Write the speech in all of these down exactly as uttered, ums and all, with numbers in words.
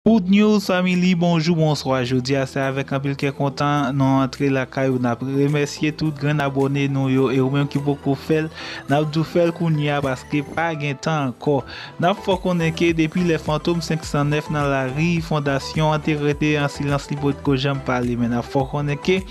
Good News Family, bonjou, bonswa. Jodi a, se avèk anpil kè kontan nou antre lakay ou. N ap remèsye tout grenn abòne nou yo, e ou menm ki poko fè l, n ap di w fè l kounye a paske pa gen tan ankò. N ap fè w konnen ke depi lè Fantom senk san nèf nan lari, fondasyon an te rete an silans, li potko janm pale, men n ap fè w konnen ke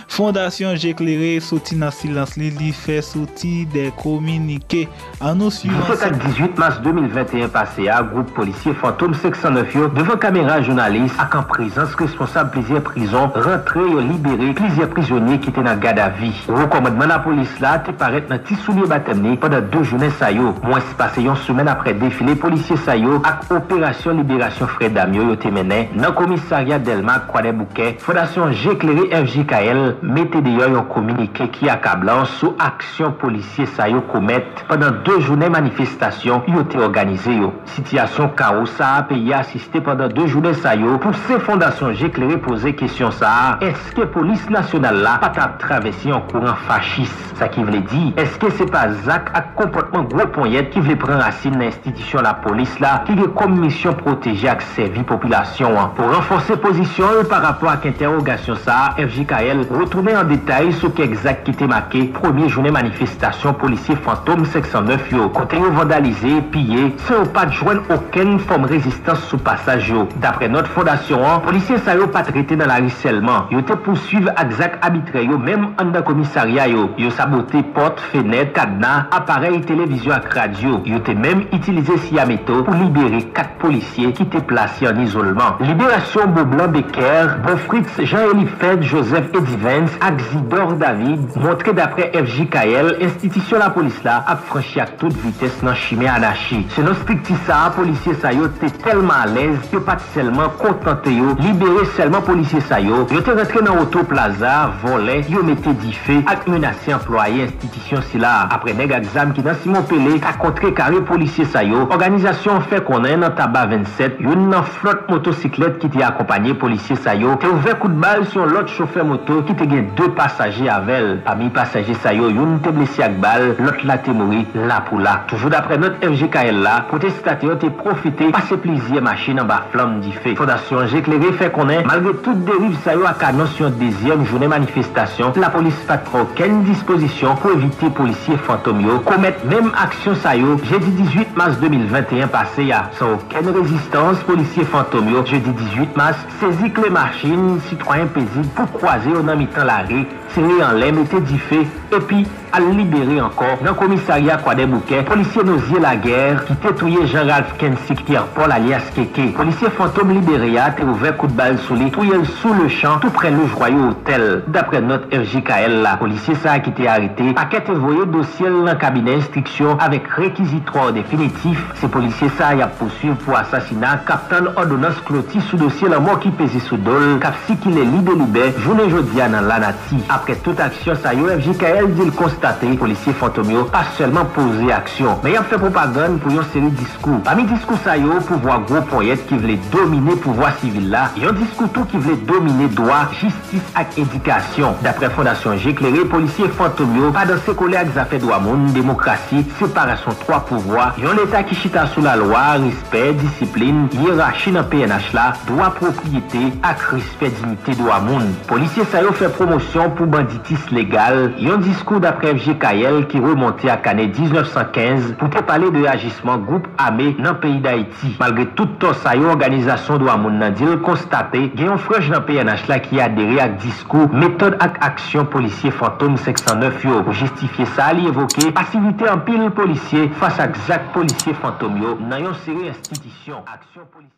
Fondasyon Je Klere soti nan silans li, li fè soti de kominike. An nou swiv ansanm. Disèt ak dizuit mas de mil venteyen pase a, gwoup polisye Fantom senk san nèf yo, devan kamera jounalis ak an prezans responsab plizyè prizon, rantre yo libere plizyè prizonye ki te nan gadavi. Wo kòmandman lapolis la te parèt nan ti soulye batèm li pandan de jounen sa yo, mwens pase yon semèn apre defile polisye sa yo ak operasyon liberasyon frè dam yo yo te mennen nan komisarya Dèlma Kwadèboukè. Fondasyon Je Klere F J K L mete deyò yon kominike ki akablan sou aksyon polisye sa yo komèt pandan de jounen manifestasyon yo te òganize yo. Sitiyasyon kawo sa a peyi a asiste pandan de jounen sa yo pouse Fondasyon Je Klere poze kesyon sa a, èske polis nasyonal la pa t ap travèse yon kouran fachis? Sa ki vle di, èske se pa zak ak konpòtman gwo ponyèt ki vle pran rasin nan enstitisyon lapolis la ki gen kòm misyon pwoteje ak sèvi popilasyon an? Pou ranfòse pozisyon l pa rapò ak entèwogasyon sa a, F J K L retounen an detay sou kèk zak ki te make premye jounen manifestasyon polisye Fantom senk san nèf yo, kote yo vandalize, piye, san yo pa t jwenn okenn fòm rezistans sou pasaj yo. Daprè nòt fondasyon an, polisye sa yo pa t rete nan lari sèlman. Yo te pouswiv ak zak abitrè yo menm anndan komisarya yo. Yo sabote pòt, fenèt, kadna, aparèy televizyon ak radyo. Yo te menm itilize siya meto pou libere kat polisye ki te plase an izolman. Liberasyon Boblan Becker, Bonfritz Jean Elifèt, Joseph Edivens ak Zidor David montre, daprè F J K L, enstitisyon lapolis la ap franchi ak tout vitès nan chimen anachi. Selon estrikti sa a, polisye sa yo te tèlman alèz, yo pa t sèlman kontante yo libere sèlman polisye sa yo, yo te rantre nan Auto Plaza, vòlè, yo mete dife ak menase anplwaye enstitisyon sila a. Apre nèg ak zam ki nan Simon Pele ta kontrekare polisye sa yo, òganizasyon an fè konnen nan Taba vennsèt, youn nan flòt motosiklèt ki te akonpanye polisye sa yo te ouvè kout bal sou yon lòt chofè moto ki te gen de pasaje avè l. Pami pasaje sa yo, youn te blese ak bal, lòt la te mouri la pou la. Toujou daprè nòt F J K L la, pwotestatè yo te pwofite pase plizyè machin anba flanm dife. Fondasyon Je Klere fè konnen, malgre tout deriv sa yo ak anons yon dezyèm jounen manifestasyon, lapolis pa t pran okenn dispozisyon pou evite polisye Fantom yo komèt menm aksyon sa yo jedi dizuit mas de mil venteyen pase a. San okenn rezistans, polisye Fantom yo, jedi dizuit mas, sezi kle machin sitwayen pezib pou kwaze yo nan mitan lari, tire anlè, mete dife, epi al libere ankò nan komisarya Kwadèboukè polisye Nozier Laguerre ki te touye Jean Ralph Kensic Pierre Paul alyas Keke. Polisye Fantom libere a te ouvè kout bal sou li, touye l sou lechan, tou prè Lojwayo Otèl. Daprè nòt F J K L la, polisye sa a ki te arete pa kè te voye dosye l nan kabinè enstriksyon avèk rekizitwa definitif. Se polisye sa a y ap pouswiv pou asasina k ap tann òdonans kloti sou dosye lanmò ki peze sou do l, k ap sikile libe libè jounen jodi a nan lanati. Apre tout aksyon sa yo, F J K L di l konstate polisye Fantom yo pa sèlman poze aksyon, men y ap fè pwopagann pou yon seri diskou. Pami diskou sa yo, pouvwa gwo ponyèt ki vle domine pouvwa sivil la, yon diskou tou ki vle domine dwa, jistis ak edikasyon. Daprè Fondasyon Je Klere, polisye Fantom yo pa danse kole ak zafè dwa moun, demokrasi, separasyon twa pouvwa, yon leta ki chita sou lalwa, respè, disiplin, yerachi nan P N H la, dwa pwopriyete ak respè diyite dwa moun. Polisye sa yo fè pwomosyon pou banditis legal, yon diskou daprè F J K L ki remonte ak ane diznèf san kenz pou te pale de ajisman gwoup ame nan peyi Dayiti. Malgre tout tò sa yo, òganizasyon dwa moun nan di l konstate gen yon franj nan P N H la ki adere ak diskou, metòd ak aksyon polisye Fantom senk san nèf yo. Pou jistifye sa, li evoke pasivite anpil polisye fas ak zak polisye Fantom yo nan yon seri enstitisyon. Aksyon polisye